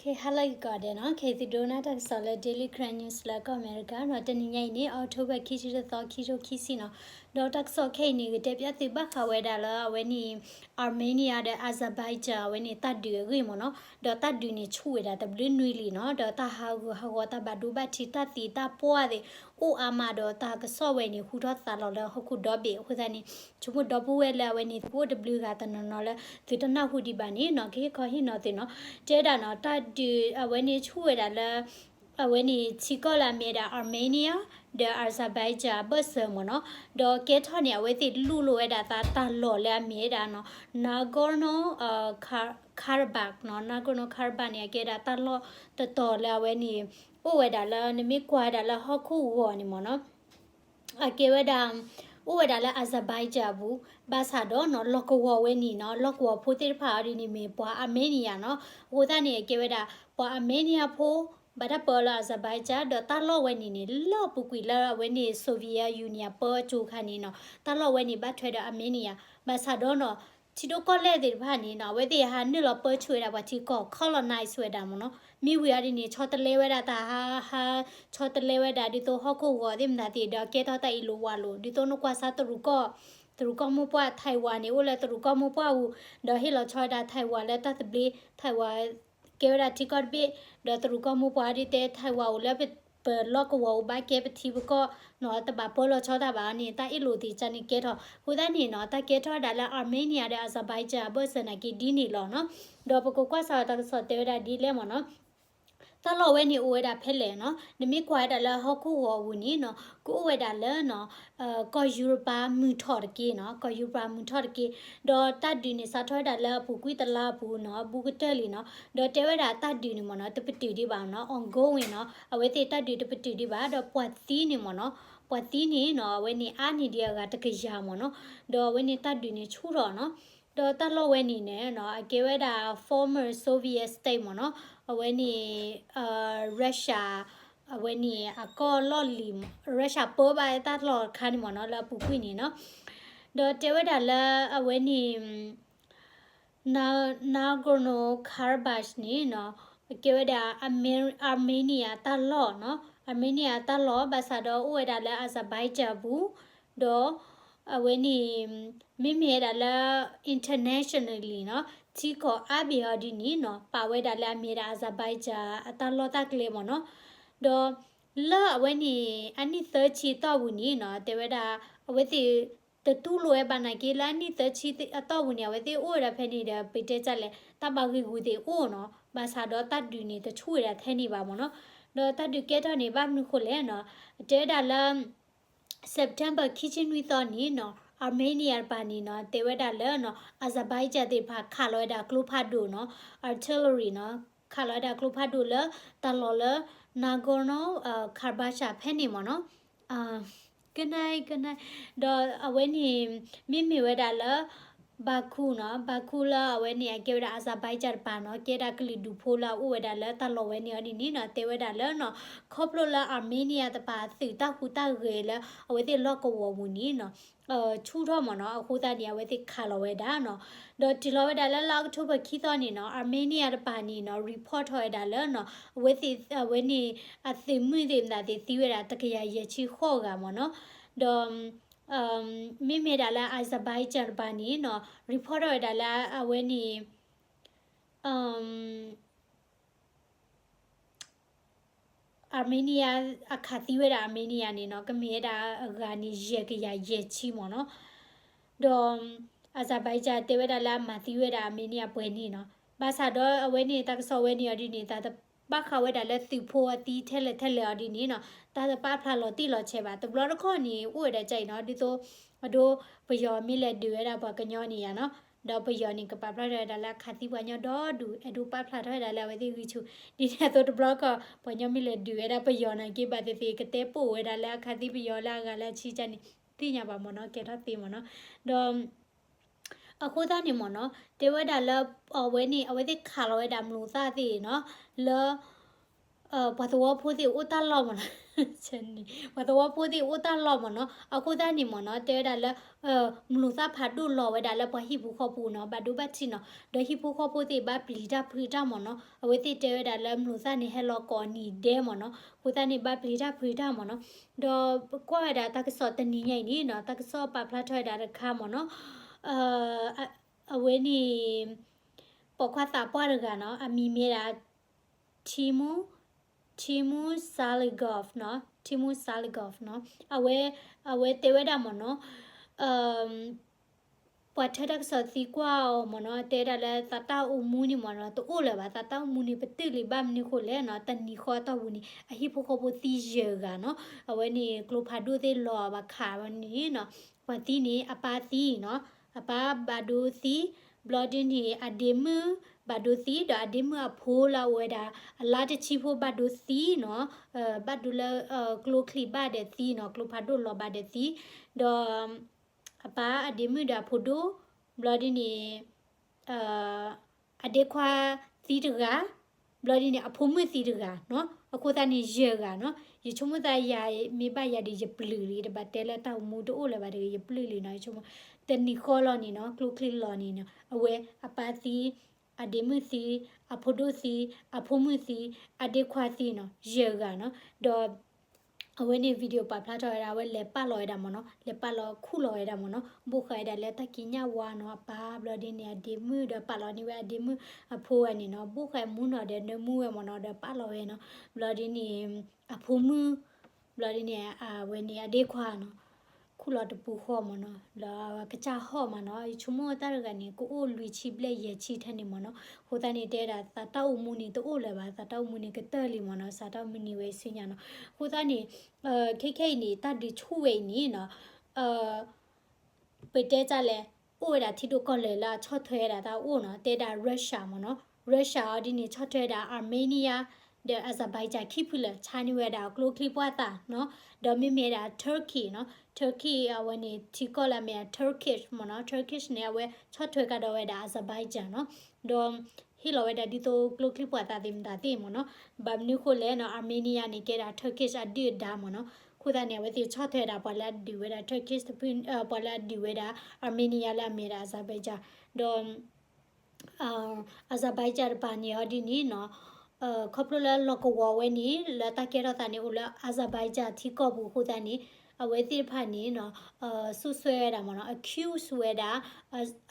ကဲ ဟါလၢဂ့ၤကိးဂၤဒဲးနီၤ, ခဲအံၤသုဒိးနၢ်တၢ်ကစီၣ်လၢ Daily Karen News လၢကီၢ်အမဲရကၤနီၤ, တနံၤညါအံၤန့ၣ် October ခံဆံတသီ ခံထိခံဆံနီၤ, ဒီးတၢ်ကစီၣ်ခဲအံၤန့ၣ် ကတဲပျၢ်သုဘၣ်ဃးဝဲဒၣ်လၢအဝဲန့ၣ် Armenia ဒီး Azerbaijan အဝဲန့ၣ်တၢ်ဒုးအဂ့ၢ်မ့ၢ်နီၤ, ဒီးတၢ်ဒုးန့ၣ်ဆူၣ်ဝဲဒၣ်တဘျုးနွံလံနီၤ, ဒီးတၢ်ဟးဂူာ်ဟးဂီၤ တၢ်ဘၣ်ဒိဘၣ်ထံး တၢ်သံတၢ်ပှၢ်သ့ၣ် အိၣ်အါမးဒီးတၢ်ကစီၣ်ဝဲန့ၣ် ဟူထီၣ်သါလီၤလၢဟီၣ်ခိၣ်ဒီဘ့ၣ်အဃိသတးန့ၣ် ဆိကမိၣ်ဒီပုၢ်ဝဲၢ်လၢအဝဲန့ၣ် သုအိၣ်တဘျုးဂၤတနီၤနီၤလၢ သုတနၢ်ဟူဒံးဘၣ်န့ၣ်နီၤ, ကဟ့ၣ်ခီဟ့ၣ်နီၤသုနီၤ, တဲဒၣ်နီၤ တၢ်ဒုးအဝဲန့ၣ်ဆူၣ်ဝဲဒၣ်လၢ အဝဲန့ၣ်ထံကီၢ်လၢအမ့ၢ်ဝဲဒၣ် Armenia ဒီး Azerbaijan အဘၢၣ်စၢၤမ့ၢ်နီၤ, ဒီးကဲထီၣ်န့ၣ် အဝဲသ့ၣ်လူလီၤဝဲဒၣ်သးတၢ်လီၢ်လၢအမ့ၢ်ဝဲဒၣ်နီၤ Nagorno Karabakh နီၤ, Nagorno Karabakh န့ၣ် အကဲဝဲဒၣ်တၢ်လီၢ်တတီၤလၢအဝဲန့ၣ် အိၣ်ဝဲဒၣ်လၢ နမ့ၢ်ကွၢ်ဝဲဒၣ်လၢဟီၣ်ခိၣ်ဂီၤန့ၣ်မ့ၢ်နီၤ အကဲဝဲဒၣ် အိၣ်ဝဲဒၣ်လၢ Azerbaijan အပူၤ, ဘၣ်ဆၣ်ဒီးနီၤ လီၢ်ကဝီၤဝဲန့ၣ်နီၤ လီၢ်ကဝီၤဖိသ့ၣ်တဖၣ်အီၤဒ်န့ၣ်မ့ၢ်ပှၤ Armenia နီၤ, အဃိသတးန့ၣ် အကဲဝဲဒၣ် ပှၤ Armenia ဖိ ဘၣ်တၢ်ပၢအီၤလၢ Azerbaijan ဒီးတၢ်လီၢ်ဝဲန့ၣ်န့ၣ် လၢအပူၤကွံာ်လၢအဝဲန့ၣ် Soviet Union ပၢအစိၤခါန့ၣ်နီၤ တၢ်လီၢ်ဝဲန့ၣ်ဘၣ်ထွဲဒီး Armenia, ဘၣ်ဆၣ်ဒီးနီၤ ထံဒိၣ်ကီၢ်လဲၢ်သ့ၣ်တဖၣ်န့ၣ်နီၤ အဝဲသ့ၣ်ဟးနုာ်လီၤပၢဆူၣ်ဝဲဒၣ်ပှၤထံကီၢ် colonize ဝဲဒၣ်မ့ၢ်နီၤ, မ့ၢ်ဝံၤအီၤဒ်န့ၣ် ဆီတလဲဝဲဒၣ်တၢ်ဟး ဟး ဆီတလဲဝဲဒၣ် ဒ်သိးဟီၣ်ခိၣ်ဂီၤသ့ၣ်မတၤသ့ၣ် ဒီးကဲထီၣ်တၢ်အ့ၣ်လိာ်ဝးလိာ် ဒ်သိးနကွၢ်စါတရူးကီၢ် တရူးကီၢ်မိၢ်ပှၢ် Taiwan န့ၣ် အိၣ်လၢတရူးကီၢ်မိၢ်ပှၢ်ပူၤ ဒီးဟ့ၣ်လီၤဆီဝဲဒၣ် Taiwan လၢတၢ်သဘျ့ Taiwan ကဲဝဲဒၣ်ထံကီၢ်တဘ့ၣ်, ဒီးတရူးကီၢ်မိၢ်ပှၢ်ဒ်တဲ Taiwan အိၣ်လၢပ ပလီၢ်ကဝီၤအိၣ်ဘၣ်ကဲပထံပကီၢ်နီၤ တဘၣ်ပၢလီၤဆီတၢ်ဘၣ်န့ၣ် တၢ်အ့ၣ်လိာ်သ့ၣ်ကန့ၣ်ကဲထီၣ် အဃိသတးန့ၣ်နီၤ တၢ်ကဲထီၣ်ဝဲဒၣ်လၢ Armenia ဒီး Azerbaijan အဘၢၣ်စၢၤနာ်က့ဒ်န့ၣ်လီၤနီၤ, ဒီးပကကွၢ်စးအီၤတၢ်ကစီၣ်တဲဝဲဒၣ်ဒ်လဲၣ်မ့ၢ်နီၤ တၢ်လီၢ်ဝဲန့ၣ်အိၣ်ဝဲဒၣ်ဖဲလဲၣ်နီၤ, နမ့ၢ်ကွၢ်ဝဲဒၣ်လၢဟီၣ်ခိၣ်ဂီၤအပူၤန့ၣ်နီၤ ကအိၣ်ဝဲဒၣ်လၢနီၤ ကီၢ်ယူရပၤမုၢ်ထီၣ်တက့ၢ်နီၤ, ကီၢ်ယူရပၤမုၢ်ထီၣ်တက့ၢ်, ဒီးတၢ်ဒုးန့ၣ်စးထီၣ်ဝဲဒၣ်လၢအပူၤကွံာ်တလါအပူၤနီၤ အဘူးကတၢၢ်လံနီၤ, ဒီးတဲဝဲဒၣ်တၢ်ဒုးန့ၣ်မ့ၢ်နီၤ တပတုာ်ဒံးဘၣ်နီၤ ongoing နီၤ, အဝဲသ့ၣ်တၢ်ဒုးတပတုာ်ဒံးဘၣ် ဒီးပှၤသံန့ၣ်မ့ၢ်နီၤ ပှၤသံန့ၣ်နီၤ အဝဲန့ၣ်အါန့ၢ်ဒံးအဂၤတကယၤမ့ၢ်နီၤ, ဒီးအဝဲန့ၣ်တၢ်ဒုးန့ၣ်ဆူၣ်ထီၣ်နီၤ, ဒီးတၢ်လီၢ်ဝဲန့ၣ်န့ၣ်နီၤ အကဲဝဲဒၣ် former Soviet state မ့ၢ်နီၤ, အဝဲန့ၣ် Russia အဝဲန့ၣ်အကီၢ်လီၢ်လံၤ Russia ပၢဘၣ်တၢ်လီၢ်တခါန့ၣ်မ့ၢ်နီၤ လၢအပူၤကွံာ်န့ၣ်နီၤ, ဒီးတဲဝဲဒၣ်လၢအဝဲန့ၣ် Nagorno-Karabakh န့ၣ်နီၤ အကဲဝဲဒၣ် Armenia တၢ်လီၢ်နီၤ, Armenia တၢ်လီၢ် ဘၣ်ဆၣ်ဒီးအိၣ်ဝဲဒၣ်လၢ Azerbaijan ပူၤ, ဒီး အဝဲန့ၣ် မ့မ့ၢ်ဝဲဒၣ်လၢ internationally နီၤ ထံကီၢ်အါဘ့ၣ်အီၤဒ်န့ၣ်နီၤ ပာ်ဝဲဒၣ်လၢအမ့ၢ်ဝဲဒၣ် Azerbaijan အတၢ်လီၢ်တၢ်ကျဲမ့ၢ်နီၤ, ဒီး လၢအဝဲန့ၣ် အနံၣ်သၢဆံအတီၢ်ပူၤန့ၣ်နီၤ တဲဝဲဒၣ် အဝဲသ့ၣ် တတူၢ်လိာ်ဝဲဘၣ်နာ်က့ လၢအနံၣ်သၢဆံအတီၢ်ပူၤန့ၣ် အဝဲသ့ၣ်အိၣ်ဝဲဒၣ်ဖဲန့ၣ်ဒီး ပတဲတၢ်လဲၣ် တၢ်ဘၣ်ဂ့ၢ်ဂူၤသ့ၣ်အိၣ်နီၤ ဘၣ်ဆၣ်ဒီးတၢ်ဒုးန့ၣ် တဆူၣ်ဝဲဒၣ်ထဲန့ၣ်ဘၣ်မ့ၢ်နီၤ, ဒီးတၢ်ဒုးကဲထီၣ်န့ၣ် ဘၣ်မနုၤဃိလဲၣ်နီၤ တဲဝဲဒၣ်လၢ September ခံဆံနွံသီန့ၣ်နီၤ Armenia တပၤန့ၣ်နီၤ တဲဝဲဒၣ်လၢနီၤ Azerbaijan သ့ၣ်တဖၣ်ခးလီၤဝဲဒၣ်ကျိဖးဒိၣ်နီၤ artillery နီၤ ခးလီၤဝဲဒၣ်ကျိဖးဒိၣ်လၢ တၢ်လီၢ်လၢ Nagorno Karabakh ဖဲန့ၣ်မ့ၢ်နီၤ ကနၣ် ကနၣ် ဒီးအဝဲန့ၣ် မ့မ့ၢ်ဝဲဒၣ်လၢ Baku နီၤ Baku လၢအဝဲန့ၣ် အကဲဝဲဒၣ် Azerbaijan တပၤနီၤ ကဲဒၣ်ကလုာ်ဒူၣ်ဖိလၢအအိၣ်ဝဲဒၣ်လၢတၢ်လီၢ်ဝဲန့ၣ်အီၤဒ်န့ၣ်နီၤ တဲဝဲဒၣ်လၢနီၤ ခီဖျိလၢ Armenia တပၤသုးတၢ်ဟူးတၢ်ဂဲၤလၢအဝဲသ့ၣ်လီၢ်ကဝီၤပူၤန့ၣ်နီၤ ဆူၣ်ထီၣ်မ့ၢ်နီၤ အဃိသတးန့ၣ် အဝဲသ့ၣ်ခးလီၤဝဲဒၣ်နီၤ ဒီးတုၤလီၤဝဲဒၣ်လၢလါအီးကထိဘၢၣ်ခံသီန့ၣ်နီၤ Armenia တပၤန့ၣ်နီၤ report ထီၣ်ဝဲဒၣ်လၢနီၤ အဝဲသ့ၣ် အဝဲန့ၣ် အသုးမုၢ်သ့ၣ်မတၤသ့ၣ်သံဝဲဒၣ် တကယၤယဲၢ်ဆံဃိးဂၤမ့ၢ်နီၤ ဒီး မ့မ့ၢ်ဒၣ်လၢ Azerbaijan တပၤန့ၣ်နီၤ report ထီၣ်ဝဲဒၣ်လၢအဝဲန့ၣ် Armenia အခးသံဝဲဒၣ် Armenia န့ၣ်နီၤ ကမ့ၢ်ဝဲဒၣ်အဂၤန့ၣ် ယဲၢ်ကယၤယဲၢ်ဆံမ့ၢ်နီၤ ဒီး Azerbaijan တဲဝဲဒၣ်လၢအမၤသံဝဲဒၣ် Armenia ပှဲၤန့ၣ်နီၤ ဘၣ်ဆၣ်ဒီးအဝဲန့ၣ် တၢ်ကစီၣ်ဝဲန့ၣ်အီၤဒ်န့ၣ် တၢ်တဘၣ်ဃးဝဲဒၣ်လၢသုးဖိအသံထဲလဲၣ်ထဲလဲၣ်အီၤဒ်န့ၣ်နီၤ တၢ်တပာ်ဖျါလီၤတံၢ်လီၤဆဲးဘၣ် တဘျီတခီၣ်န့ၣ် အိၣ်ဝဲဒၣ်ကအံၤနီၤ ဒ်သိး အဒိ ပယီၤမ့ၢ်လဲၤဒုးဝဲဒၣ်ပှၤကညီန့ၣ်ယါနီၤ ဒီးပယီၤန့ၣ် ကပာ်ဖျါထီၣ်ဝဲဒၣ်လၢအခးသံပှၤကညီဒီဒူၣ် အဲၣ်ဒိးပာ်ဖျါထီၣ်ဝဲဒၣ်လၢအဝဲသ့ၣ်ဂံၢ်ဆူၣ် ဒ်န့ၣ်အသိးတဘျီခီၣ် ပှၤကညီမ့ၢ်လဲၤဒုးဝဲဒၣ်ပယီၤနာ်က့ ဘၣ်သ့ၣ်သ့ၣ် ကတဲပိာ်ဝဲဒၣ်လၢအခးသံပယီၤလၢအဂၤလၢအဆံကၢန့ၣ် သ့ၣ်ညါဘၣ်မ့ၢ်နီၤ ကဲထီၣ်သ့မ့ၢ်နီၤ ဒီး အဃိသတးန့ၣ်မ့ၢ်နီၤ တဲဝဲဒၣ်လၢ အဝဲန့ၣ် အဝဲသ့ၣ်ခးလီၤဝဲဒၣ်မျိာ်သၣ်သ့ၣ်နီၤ လၢ ပှၤသဝီဖိသ့ၣ်အိၣ်တၢ်လီၢ်မ့ၢ်နီၤ, ပှၤသဝီဖိသ့ၣ်အိၣ်တၢ်လီၢ်မ့ၢ်နီၤ, အဃိသတးန့ၣ်မ့ၢ်နီၤ တဲဝဲဒၣ်လၢ မလိာ်သၣ်ဖးဒိၣ်လီၤဝဲဒၣ်လၢပှၤဟံၣ်ဖိဃီဖိနီၤ, ဘၣ်ဒိဘၣ်ထံးနီၤ, ဒီးဟံၣ်ဖိဃီဖိသ့ၣ်ဘၣ်ပျံၤတၢ်ဖုးတၢ်မ့ၢ်နီၤ, အဝဲသ့ၣ်တဲဝဲဒၣ်လၢမလိာ်သၣ်န့ၣ် ဟဲလီၤကိးနံၤဒဲးမ့ၢ်နီၤ, အဃိသတးန့ၣ် ဘၣ်ပျံၤတၢ်ဖုးတၢ်မ့ၢ်နီၤ, ဒီးပကွၢ်ဝဲဒၣ်တၢ်ကစီၣ်တနံၤညါအံၤန့ၣ်နီၤ, တၢ်ကစီၣ်ပာ်ဖျါထီၣ်ဝဲဒၣ်တခါမ့ၢ်နီၤ, အဝဲန့ၣ် ပိာ်ခွါသးပှၢ်တဂၤနီၤ, အမံၤမ့ၢ်ဒၣ် Timur, Timur Saligov နီၤ, Timur Saligov နီၤ, အဝဲ, အဝဲတဲဝဲဒၣ်မ့ၢ်နီၤ, ပှၤထၢတၢ်ကစီၣ်သံကွၢ်အီၤမ့ၢ်နီၤ, တဲဒၣ်လၢသးတၢ်အိၣ်မူန့ၣ်မ့ၢ်နီၤ, တအိၣ်လၢၤဘၣ်, သးတၢ်အိၣ်မူန့ၣ် ပတုာ်လံဘၣ်မနုၤဃိလဲၣ်နီၤ, တနံၤဃီအတီၢ်ပူၤန့ၣ် အဟံၣ်ဖိဃီဖိသံယဲၢ်ဂၤနီၤ, အဝဲန့ၣ် ကျိဖးဒိၣ်သ့ၣ်လီၤအီၤဘၣ်ခးဝဲန့ၣ်နီၤ, ပှၤသံန့ၣ် အပၢ်သံနီၤ, အပၢ်ဘၣ်ဒိသံ, ဘျီဒ်န့ၣ် အဒ့မုၣ်ဘၣ်ဒိသံ, ဒီးအဒ့မုၣ်အဖိလၢအအိၣ်ဝဲဒၣ် အလါတဆံဖိဘၣ်ဒိသံနီၤ, ဘၣ်ဒိလၢ ကျိချံဘၣ်ဒီးသံနီၤ, ကျိဖးဒိၣ်လီၤဘၣ်ဒီးသံ, ဒီး အပၢ်အဒ့မုၣ်ဒီးအဖိဒိၣ်, ဘျီဒ်န့ၣ် အဒ့ခွါသံတဂၤ, ဘျီဒ်န့ၣ် အဖိမုၣ်သံတဂၤနီၤ, အဃိသတးန့ၣ် ယဲၢ်ဂၤနီၤ, ယဆိကမိၣ်သးယၤမ့ၢ်ဘၣ်ယၤဒီးယပျုၢ်လံ, တဘၣ်တဲလၢတၢ်အိၣ်မူတအိၣ်လၢၤဘၣ်တဂ့ၤ, ယပျုၢ်လံနီၤ, ယဆိကမိၣ် တနံၤဃီလီၤန့ၣ်နီၤ, ကျိချံလီၤန့ၣ်နီၤ, အဝဲအပၢ်သံ, အဒ့မုၣ်သံ, အဖိဒိၣ်သံ, အဖိမုၣ်သံ, အဒ့ခွါသံနီၤ, ယဲၢ်ဂၤနီၤ, ဒီး အဝဲန့ၣ် video ပာ်ဖျါထီၣ်ဝဲဒၣ် အဝဲလဲၤပာ်လီၤဝဲဒၣ်မ့ၢ်နီၤ, လဲၤပာ်လီၤခူၣ်လီၤဝဲဒၣ်မ့ၢ်နီၤ, ဘိၣ်ဃာ်ဝဲဒၣ်လၢတၢ်ကံးညာ်ဝါနီၤ, အပၢ်ဘျီဒ်န့ၣ် အဒ့မုၣ်ဒီးပာ်လီၤန့ၢ်ဝဲအဒ့မုၣ်အဖိဝဲန့ၣ်နီၤ, ဘိၣ်ဃာ်မူနီၤဒီးနၢမူဝဲမ့ၢ်နီၤ, ဒီးပာ်လီၤဝဲနီၤ, ဘျီဒ်န့ၣ် အဖိမုၣ်, ဘျီဒ်န့ၣ် အဝဲန့ၣ်အဒ့ခွါနီၤ, ခူၣ်လီၤတပူၤဃီမ့ၢ်နီၤ, ဒီးအဝဲကစၢ်ဟီၣ်မ့ၢ်နီၤ, ယဆိကမိၣ်တၢ်တဂၤန့ၣ် ကအိၣ်လွံၢ်ဆံဘျဲၣ်ယဲၢ်ဆံထဲန့ၣ်မ့ၢ်နီၤ, အဃိသတးန့ၣ် တဲဝဲဒၣ်သးတၢ်အိၣ်မူန့ၣ်တအိၣ်လၢၤဘၣ်, သးတၢ်အိၣ်မူန့ၣ်ကတၢၢ်လံမ့ၢ်နီၤ, သးတၢ်အိၣ်မူန့ၣ်ဝဲဆူညါနီၤ, အဃိသတးန့ၣ် ခဲခဲအံၤန့ၣ် တၢ်ဒုးဆူၣ်ဝဲအံၤန့ၣ်နီၤ, ပတဲတၢ်လဲၣ်, အိၣ်ဝဲဒၣ်ထံဒိၣ်ကီၢ်လဲၢ်လၢအဆီၣ်ထွဲဝဲဒၣ်တၢ်အိၣ်နီၤ, တဲဒၣ် Russia မ့ၢ်နီၤ, Russia အီၤဒ်န့ၣ် ဆီၣ်ထွဲဝဲဒၣ် Armenia ဒီး Azerbaijan ခံဖုလၢာ်, ဆါန့ၢ်ဝဲဒၣ်ကျိချံပှၢ်သးနီၤ, ဒီးမ့မ့ၢ်ဝဲဒၣ် Turkey နီၤ, Turkey အဝဲန့ၣ် ထံကီၢ်လၢအမ့ၢ်ဒၣ် Turkish မ့ၢ်နီၤ, Turkish န့ၣ် အဝဲဆီၣ်ထွဲကဒီးဝဲဒၣ် Azerbaijan နီၤ, ဒီး ဟ့ၣ်လီၤဝဲဒၣ်ဒ်သိးကျိချံပှၢ်သးသ့ၣ်မတၤသ့ၣ်မ့ၢ်နီၤ, ဘၣ်မနုၤဃိလဲၣ်နီၤ, Armenia န့ၣ် ကဲဒၣ် Turkish အဒုၣ်အဒါမ့ၢ်နီၤ, အဃိသတးန့ၣ် အဝဲသ့ၣ်ဆီၣ်ထွဲဒၣ်ပှၤလၢအဒုးဝဲဒၣ် Turkish တဖု, ပှၤလၢအဒုးဝဲဒၣ် Armenia လၢအမ့ၢ်ဒၣ် Azerbaijan, ဒီး Azerbaijan တပၤန့ၣ်အီၤဒ်န့ၣ်နီၤ, ခီဖျိလၢလီၢ်ကဝီၤဝဲန့ၣ် လၢတၢ်ကဲထီၣ်သးန့ၣ် အိၣ်လၢ Azerbaijan ထံကီၢ်ပူၤအဃိသတးန့ၣ်, အဝဲသ့ၣ်တဖၣ်န့ၣ်နီၤ, စွပ်စွဲဝဲဒၣ်မ့ၢ်နီၤ, accuse ဝဲဒၣ်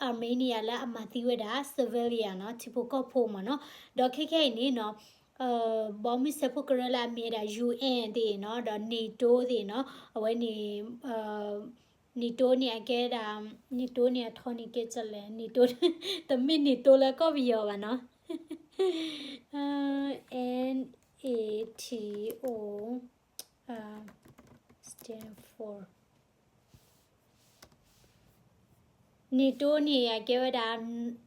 Armenia လၢအမၤသံဝဲဒၣ် civilian နီၤ, ထံဖိကီၢ်ဖိမ့ၢ်နီၤ, ဒီးခဲခဲအံၤန့ၣ်နီၤ, ဘီမုၢ်စၢဖှိၣ်ကရၢလၢအမ့ၢ်ဝဲဒၣ် UN သ့ၣ်နီၤ, ဒီး NATO သ့ၣ်နီၤ, အဝဲန့ၣ် NATO န့ၣ်အကဲဒၣ်, NATO န့ၣ်အထီန့ၣ်ကဲစလဲၣ်, NATO တမ့ၢ် NATO လၢကီၢ်ပယီၤဘၣ်နီၤ, NATO stand for NATO န့ၣ် အကဲဝဲဒၣ်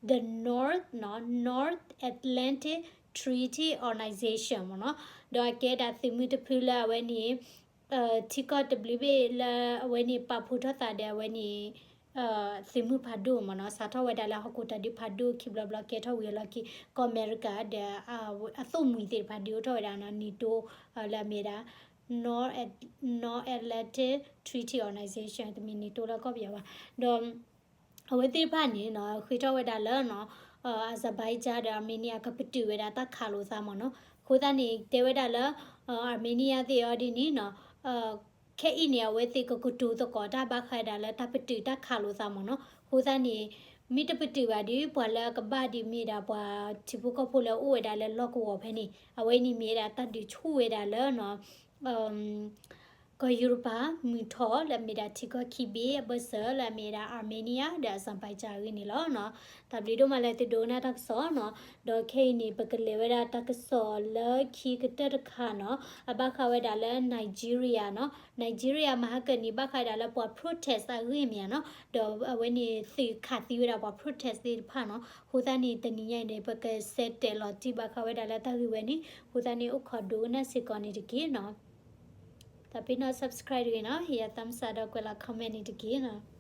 the North နီၤ, North Atlantic Treaty Organization မ့ၢ်နီၤ, ဒီးအကဲဒၣ်သုးမုၢ်တဖုလၢအဝဲန့ၣ် ထံကီၢ်တဘျုးဘ့ၣ်လၢအဝဲန့ၣ် ပာ်ဖှိၣ်ထီၣ်သးဒီးအဝဲန့ၣ် သုးမုၢ်ဖးဒိၣ်မ့ၢ်နီၤ, စးထီၣ်ဝဲဒၣ်လၢဟီၣ်ခိၣ်တၢ်ဒုးဖးဒိၣ်ခံဘျီဘျီ ကဲထီၣ်ဝံၤအလီၢ်ခံ ကီၢ်အမဲရကၤဒီး အသိၣ်မှံၤသ့ၣ်တဖၣ်ဒုးအိၣ်ထီၣ်ဝဲဒၣ်နီၤ, NATO လၢအမ့ၢ်ဒၣ် North At-, North Atlantic Treaty Organization တမ့ၢ် NATO လၢကီၢ်ပယီၤဘၣ်, ဒီး အဝဲသ့ၣ်တဖၣ်န့ၣ်နီၤ ဃ့ထီၣ်ဝဲဒၣ်လၢနီၤ Azerbaijan ဒီး Armenia ကပတုာ်ဝဲဒၣ်တၢ်ခးလိာ်သးမ့ၢ်နီၤ, အဃိသတးန့ၣ် တဲဝဲဒၣ်လၢ Armenia သ့ၣ်အီၤဒ်န့ၣ်နီၤ ခဲအံၤန့ၣ် အဝဲသ့ၣ်ကကတိၤသကိးတၢ်ဘၣ်ဃးဝဲဒၣ်လၢတၢ်ပတုာ်တၢ်ခးလိာ်သးမ့ၢ်နီၤ, အဃိသတးန့ၣ် မ့ၢ်တပတုာ်ဘၣ်ဒီး ပှၤလၢကဘၣ်ဒ်မ့ၢ်ဒၣ်ပှၤထံဖိကီၢ်ဖိလၢအအိၣ်ဝဲဒၣ်လၢလီၢ်ကဝီၤဖဲန့ၣ် အဝဲန့ၣ်မ့ၢ်ဝဲဒၣ်တၢ်ဒုးဆူၣ်ဝဲဒၣ်လၢနီၤ ကီၢ်ယူရပၤ မုၢ်ထီၣ်လၢအမ့ၢ်ဒၣ်ထံကီၢ်ခံဘ့ၣ်အဘၢၣ်စၢၤလၢအမ့ၢ်ဒၣ် Armenia ဒီး Azerbaijan အဂ့ၢ်န့ၣ်လီၤနီၤ. တၢ်ဘျုးဒိၣ်မးလၢသုဒိကနၣ်တၢ်ကစီၣ်နီၤ. ဒီးခဲအံၤန့ၣ် ပကလဲၤဝဲဒၣ်တၢ်ကစီၣ်လၢခံကတၢၢ်တခါနီၤ. အဘၣ်ဃးဝဲဒၣ်လၢ Nigeria နီၤ. Nigeria မဟါကၢန့ၣ် ဘၣ်ဃးဝဲဒၣ်လၢပှၤ protest အဂ့ၢ်မ့ၢ်ဧါနီၤ. ဒီးအဝဲန့ၣ်သုးခးသံဝဲဒၣ်ပှၤ protest သ့ၣ်တဖၣ်နီၤ. အဃိသတးန့ၣ် တနံၤညါအံၤန့ၣ် ပကဆဲးတဲာ်လီၤတံၢ်ဘၣ်ဃးဝဲဒၣ်လၢတၢ်ဂ့ၢ်ဝဲန့ၣ်. အဃိသတးန့ၣ် အိၣ်ခိးဒိကနၣ်စ့ၢ်ကီးန့ၣ်တက့ၢ်နီၤ. သးပ့ၤနီၣ် subscribe တဂ့ၤနီၤ, ဟ့ၣ်ယၤ thumbs up ဒီးကွဲးလီၤ comment န့ၣ်တက့ၢ်နီၤ.